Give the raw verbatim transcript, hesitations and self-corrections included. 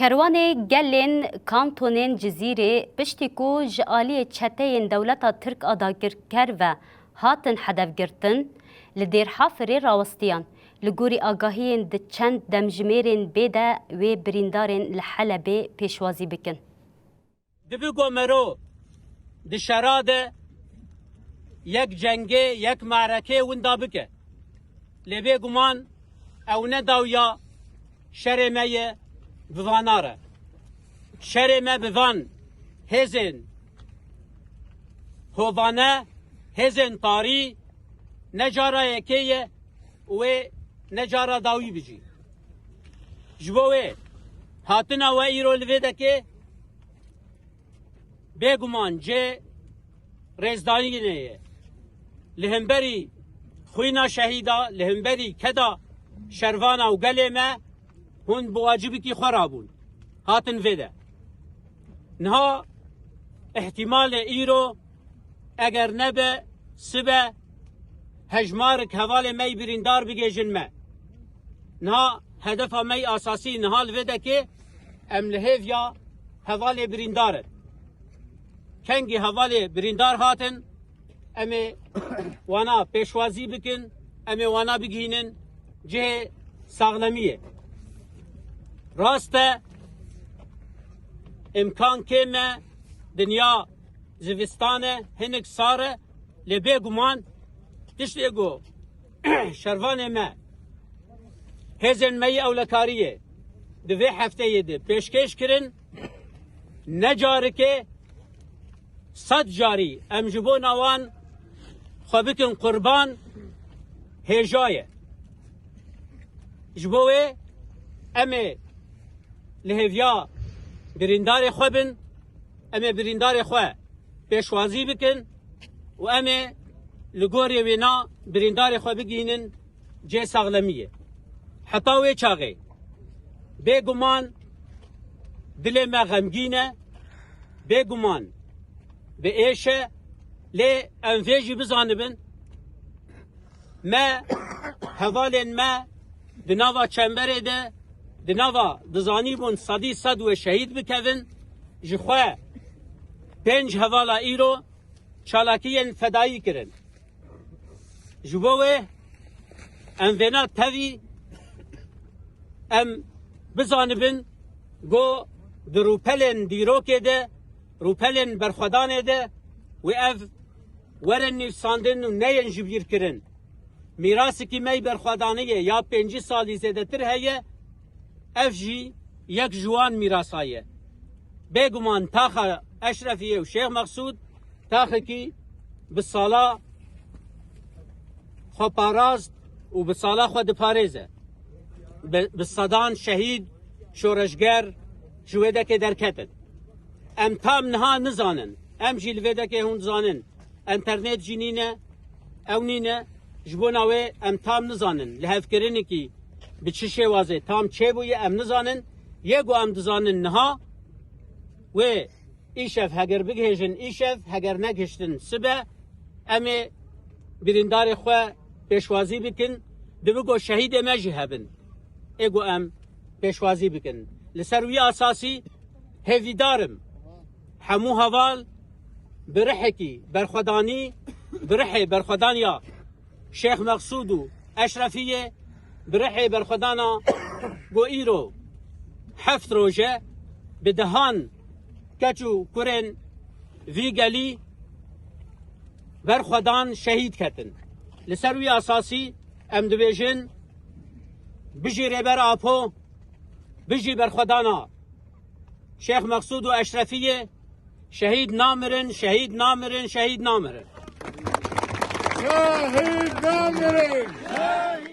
Kerwanê gelên kantonên Cizîrê piştî ku ji aliyê çeteyên dewleta Tirk a dagirker ve hatin hedefgirtin, li Dêrhafirê rawistiyan. Li gorî agahiyên di çend demjimêrên bê de wê birîndarên li Helebê pêşwazî bikin. Dibi ku mero di şera de yek cengê, yek marekê winda bike. Lê bêguman ew ne dawiya şerê me ye bi vana re. Şerê me bi van hêzên hovane, hêzên tarî ne cara yekê ye û wê ne cara dawî bijî. Ji bo wê hatina we îro li vê dekê bêguman cê rêzdanînê ye. Li hemberî xwîna şehîda, li hemberî keda şervana û gelê me hûn bi wacibikî xwe rabûn. Hatin vê de. Niha îhtîmalê îro eger nebe sibe hejmarik hevalê me yî birîndar bigêjin me. Niha hedefa me yî asasî niha li vê dekê em li hêviya hevalê birîndar in. Kengî hevalê birîndar hatin, em ê wana pêşwazî bikin, em ê wana bigihînin cihê saxlemiyê. Rast e, îmkan kêm e, dinya zivistan e, hinik sar e, lê bêguman tiştê ku şervanê me, hêzên me yê ewlekariyê di vê hefteyê de pêşkêş kirin, ne carikê, sed carî em ji bona wan xwe bikin qurban, hêja ye. Ji bo wê em ê li hêviya birîndarê xwe bin, em ê birîndarê xwe pêşwazî bikin û em ê li gorî wêna birîndarê xwe bigihînin cihê saxlemiyê. Heta wê çaxê bêguman dilê me xemgîn e, bêguman bi êş e, lê em vê jî bizanibin, me, hevalên me di nava çemberê de, di nava dizanîbûn sedî sed wê şehîd bikevin, ji xwe pênc hevala îro çalakiyên fedayî kirin. Ji bo wê em vêna tevî em bizanibin ku di rûpelên dîrokê de, rûpelên berxwedanê de wê ev werin nivîsandin û neyên ji bîr kirin. Mîrasikî me yî berxwedaniyê ya pêncî salî zêdetir heye, ev jî yek ji wan mîrasa ye. Bêguman taxa Eşrefiyê û Şêx Mexsûd taxekî bi sala xwe parast û bi sala xwe diparêze. Bi, bi sedan şehîd, şoreşger ji wê dekê derketin. Em tam niha nizanin. Em jî li vê dekê hûn dizanin. Enternet jî nîne, ew nîne. Ji bona wê em tam nizanin. Lihevkirinekî bi çi şêwazê tam çêbûye em nizanin. Yê ku em dizanin niha, wê îşev heger bigihêjin îşev, heger negihiştin sibe, em ê birîndarê xwe pêşwazî bikin. Dibi ku şehîdê me jî hebin. Ê ku em pêşwazî bikin. Li ser wî asasî hêvîdar im hemû heval bi rihekî berxwedanî, bi rihê berxwedaniya Şêx Mexsûd û Eşrefiyê, bi rihê berxwedana ku îro heft roj e, bi dehan keç û kurên vî gelî berxwedan şehîd ketin. Li ser wî asasî em dibêjin, bijî Rêber Apo, bijî berxwedana Şêx Mexsûd û Eşrefiyê, şehîd namirin, şehîd namirin, şehîd namirin. Şehîd namirin!